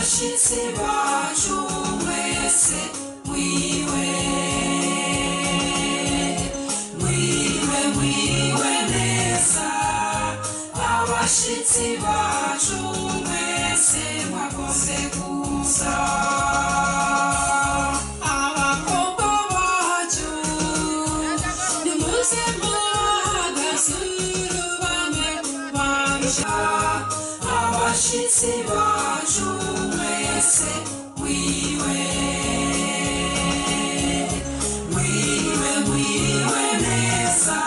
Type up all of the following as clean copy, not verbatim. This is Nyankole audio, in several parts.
Abashitsi bacu mwese mwiwe mwiwe mwiwe neza abashitsi bacu mwese mwakoze kuza abakobwa bacu nimuze muhagasuru bamwe barusha abashitsi bacu mwese mwiwe mwiwe mwiwe neza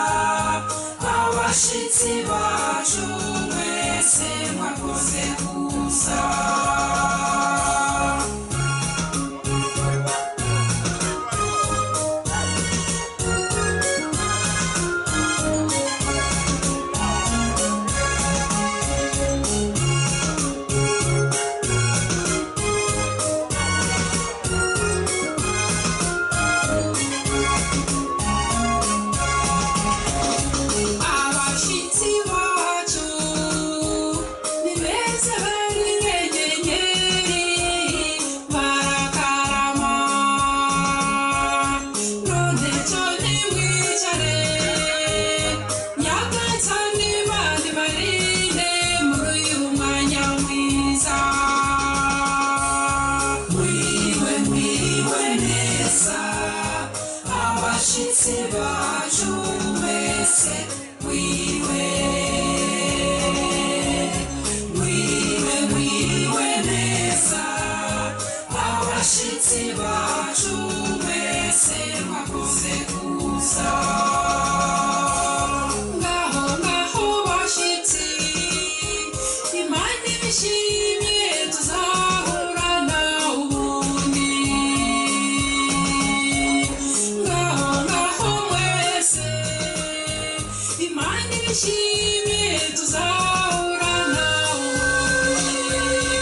abashitsi bacu mwese mwakoze kuza.